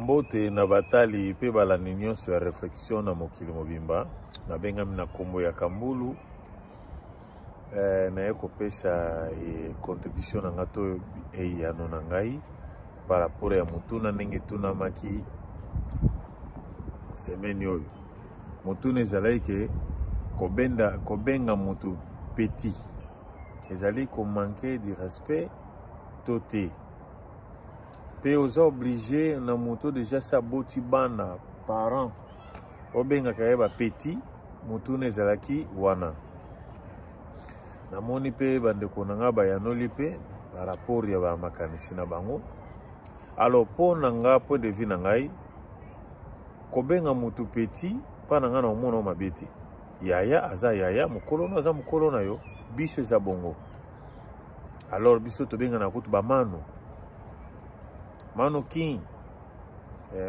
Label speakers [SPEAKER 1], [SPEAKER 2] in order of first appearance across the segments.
[SPEAKER 1] Mbote na batali pe balandi nyonso ya reflexion na mokili mobimba. Nabengami na kombo ya Kambulu. Naye kopesa contribution na nga to eyano na ngai par rapport ya motuna ndenge etunamaki semaine oyo. Motuna ezalaki ke kobenga moto petit ezali ko manquer du respect to te. Pe oza obligé na moto déjà sa boti bana parents obengaka ye ba petit. Motuna ezalaki wana. Namoni pe bandeko na nga bayanoli pe par rapport ya ba makanisi na bango. Alors po na nga point de vue na ngai, kobenga moto petit pa na nga na omona mabe te. Yaya aza yaya, mokolo no aza mokolo na yo, biso eza bongo. Alors biso tobengana kutu ba mano. Mano King,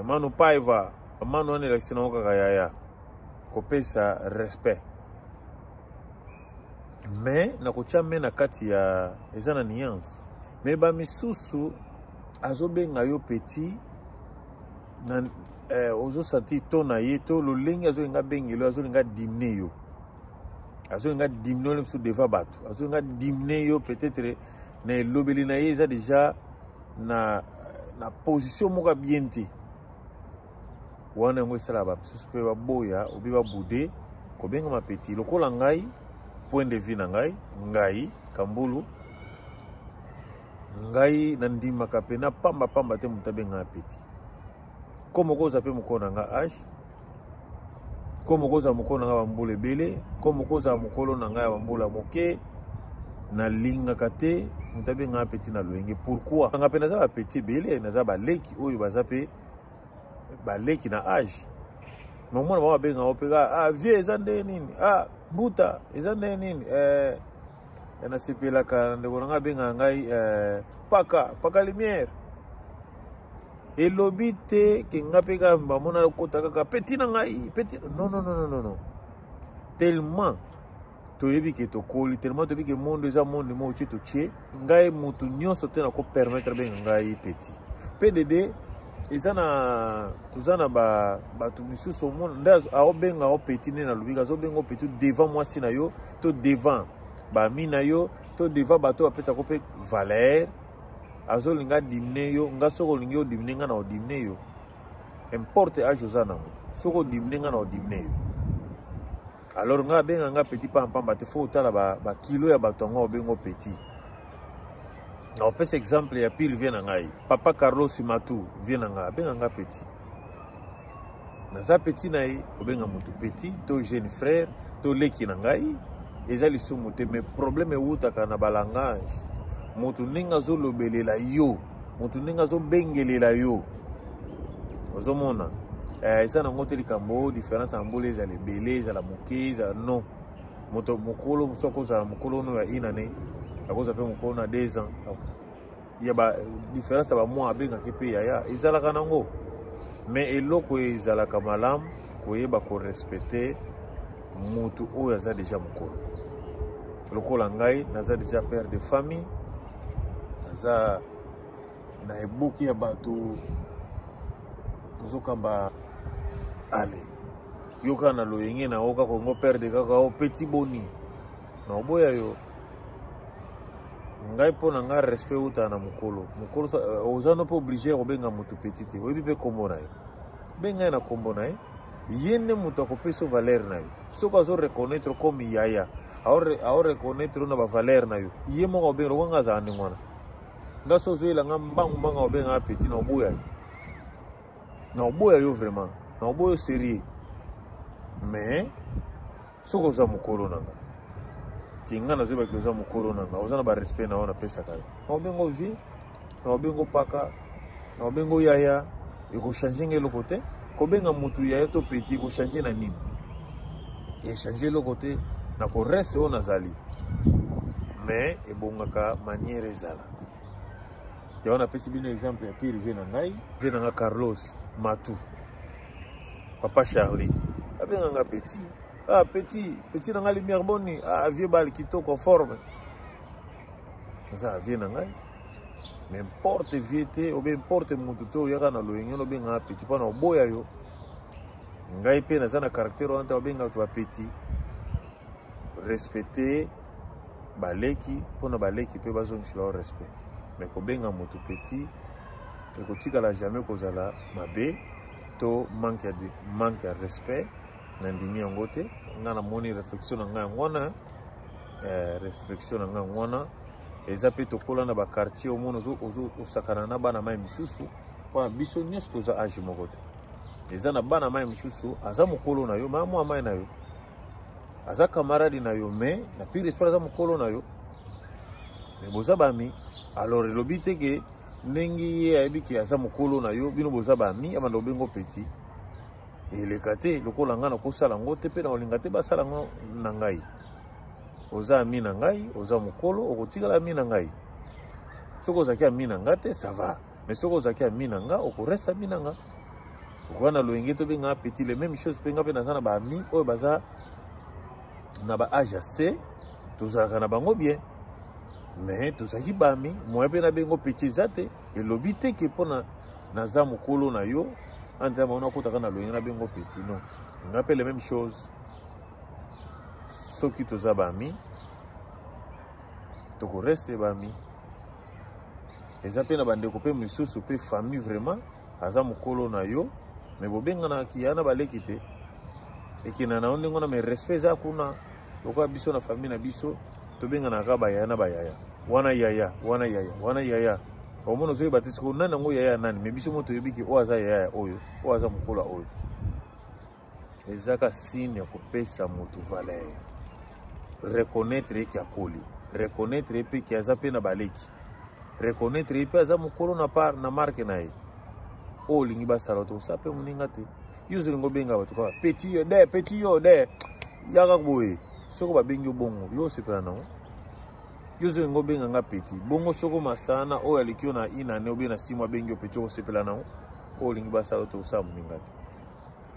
[SPEAKER 1] Mano Paiva, mano wana elakisi nango kaka yaya. Kopesa respect. Mais nakotia me na kati ya eza na nuance. Mais ba misusu azobenga yo petit na ozosanti to na ye to lolenge azolinga bengelo, azolinga dimne yo. Azolinga dimne yo biso devant bato. Azolinga dimne yo peut-être na elobeli na ye eza déjà na position moko ya bien te. Wana yango esalaka ba misusu mpe baboya obi babude kobengama petit. Lokola ngai, point de vue na ngai, ngai Kambulu, ngai nandimaka pe na pamba pamba te moto abengaka petit. Comme okoza pe mokolo na nga âge, comme okoza mokolo na nga ba mbula ebele, comme okoza mokolo na nga ya ba mbula moke, nalingaka te moto abengaka petit na loyenge. Pourquoi? Nga pe naza ba petit ebele, naza ba leki oyo baza pe baleki na âge. Mais omona bango babengaka yo pe, ah, vieux eza ndenge nini? Ah, mbuta eza ndenge nini? Nasepelaka ndeko na ngai abengaka ngai paka, paka lumière. Elobi te ke nga pe kaka bamona lokota kaka petit na ngai, petit. Non, non, non, non, non, non. Tellement toyebi ke tokoli, tellement toyebi ke monde eza monde moko tie totie, ngai motu nyonso te nako permettre benga ngai petit. PDD eza na toza na ba bato misusu omona nde aobenga o petit nde nalobi azobenga o petit devant mwasi na yo to devant ba ami na yo to devant bato bapesaka mpe valeur, azolinga dimine yo. Nga soki olingi odimine nga na odimine yo, importe âge oza nango, soki odimine nga na odimine yo. Alors nga abenga nga petit pa pamba te, faut otala ba kilo ya bato yango obengo petit. Na opesa exemple ya pire vie na ngai, papa Carlos Matu vie na ngai abenga nga petit. Naza petit na ye, obenga motu petit to jeune frère to leki na ngai, eza lisumu te. Mais problème ewutaka na balangage. Motu ndenge azolobelela yo, motu ndenge azobengelela yo, ozomona eza nango te likambo différence ya mbula ezala ebele, ezala moke, ezala non. Moto mokolo mosusu akozala mokolo no ya une année, akozala mpe mokolo na 2 ans. Ya ba différence ya ba mois abengaki mpe yaya, ezalaka nango. Mais eloko ezalaka malamu koyeba korespecte motu oyo aza déjà mokolo. Lokola ngai naza déjà père de famille, naza na eboki ya bato tozokamba ale yo kaka na loyenge na yo kaka ongo père de kaka o petit boni na oboya yo. Ngai mpo na ngai respect utana na mokolo. Mokolo oza no mpe obligé ya kobenga motu petit te, oyebi mpe kombo na ye, benga ye na kombo na ye, ye nde moto akopesa valeur na yo. Soki azo reconnaître comme yaya, ao reconnaître na ba valeur na yo, ye moko abenga lokola ngai azala ndenge wana. Nga so ozoyela nga mbangu mbangu abenga nga petit, na oboya yo, na oboya yo vraiment, na oboya yo sérieux. Mais soki oza mokolo na nga, ki nga nazoyebaki oza mokolo na nga, oza na ba respect na yo napesaka yo, na obengo vie, na obengo paka, na obengo yaya, ekochange nga eloko te. Kobenga motu yaya to petit ekochange na nini? Echange eloko te na koreste oyo nazali. Mais ebongaka manière ezala. Yango napesi bino exemple ya pire vie na ngai, vie na nga Carlos Matu, papa Charlie abenga nga petit. Ah petit, petit na nga lumière boni, ah vieux bal kitoko forme. Za vie na ngai. Mais importe vie te obe importe motu te oyaka na loyenge nobengaka petit mpo na oboya yo. Ngai mpe naza na caractère wana te, babengaka bato bapeti. Respecte baleki mpona baleki mpe bazongisela yo respect. Mais kobenga motu petit ekotikala jamais kozala mabe to manque ya, manque ya respect. Nandimi yango te. Ngai namoni réflexion na ngai yango wana, réflexion na ngai yango wana eza mpe tokola na baquartier, omona osakana na bana mai misusu, mpona biso nyonso toza age moko te. Eza na bana mai misusu aza mokolo na yo, ma mwa mai na yo aza camarade na yo, mais na pire espoir aza mokolo na yo, mais boza bami. Alors elobi te ke ndenge ye ayebi ke aza mokolo na yo, bino boza bami, abanda kobengo petit. Eleka te. Lokola ngai nakosala yango te, mpe na kolinga te basala yango na ngai. Oza ami na ngai, oza mokolo, okotikala ami na ngai. Soki ozalaki ami na ngai te, ça va, mais soki ozalaki ami na nga, okoreste ami na nga. Okoya na loyenge tobenga petit, le même chose mpe nga mpe naza na baami oyo baza na ba age ya c, tozalaka na bango bien, mais tozalaki bami, moyen mpe nabengo petit eza te. Elobi te ke mpona naza mokolo na yo, entre bango nakotaka na loyenge nabengo petit. Non, nga mpe le même chose. Soki toza bami, tokoreste bami. Eza mpe na bandeko mpe misusu mpe famille, vraiment aza mokolo na yo, me bobenganaki ya na baleki te, ekenda na yo ndenge wana, mais respect eza kuna. Lokola biso na famille na biso tobenganaka bayaya na bayaya, wana yaya, wana yaya, wana yaya, omona ozoyeba te sikoyo nani yango yaya nani, me biso mo toyebi ke oyo aza yaya ya oyo, oyo aza mokolo ya oyo. Ezaka signe ya kopesa motu valeur, reconnaître ye ke akoli, reconnaître ye mpe ke aza mpe na baleki, reconnaître ye mpe aza mokolo na part na marke na ye. Oyo olingi basala to osala mpe moninga te. Yo ozolinga obenga bato kaka petit yo de, petit yo de, yaka boye. Soki babengi yo bongo, yo osepela nango? Yo ozolinga obenga nga petit bongo, soko masana oyo aleki yo na inane obe na 6 mois abengi yo petit, okosepela nango? Oyo olingi basala to osala moninga te.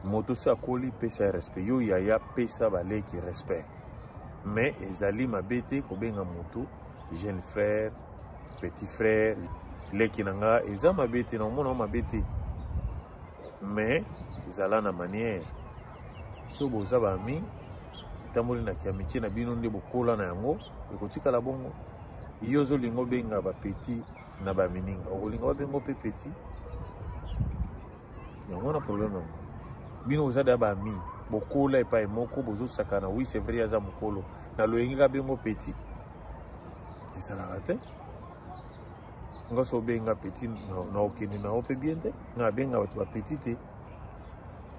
[SPEAKER 1] Moto so akoli, pesa ye respect. Yo yaya, pesa baleki respect. Mais ezali mabe te kobenga motu jeune frère, petit frère, leki na nga, eza mabe te, na omona mabe te, mais zala na manière. So boza baami, etamboli na kiamitie na bino nde bokola na yango, ekotikala bongo. Yo ozolinga obenga bapeti na bamininga, okolinga babenga mpe petit. Yango wana problème yango. Bino oza da baami, bokola epai moko, bozosakana. Oui, c'est vrai, aza mokolo na loyenge ka bengo petit, esalaka te. Nga so obenga petit na okende na yo mpe bien te. Nga abenga bato bapetit te.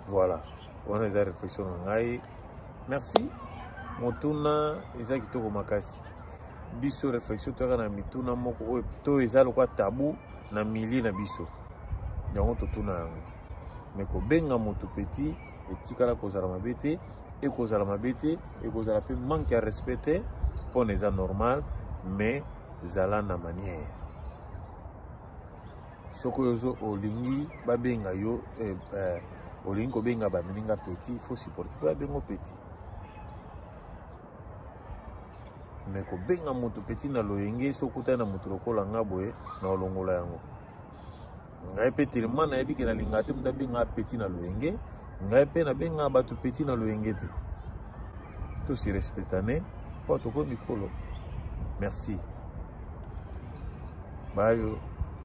[SPEAKER 1] Voilà, wana eza réflexion na ngai. Merci. Motuna eza kitoko makasi. Biso réflexion toyaka na mituna moko oyo to eza lokola tabu na milie na biso, yango totuna yango. Me kobenga moto petit etikala kozala mabe te, ekozala mabe te, ekozala mpe manque ya respect te, mpona eza normal. Mais zala na manière. Soki oyo olingi babenga yo, olingi kobenga bamininga petit, faut supporter mpe babengo petit. Me kobenga moto petit na loyenge, soki okutani na moto lokola nga boye, na olongola yango. Ngai mpe tellement nayebi ke nalingaka te moto abengaka petit na loyenge, ngai mpe nabengaka bato petit na loyenge te. Tosi respectane mpo tokomi mikolo. Merci, bayo.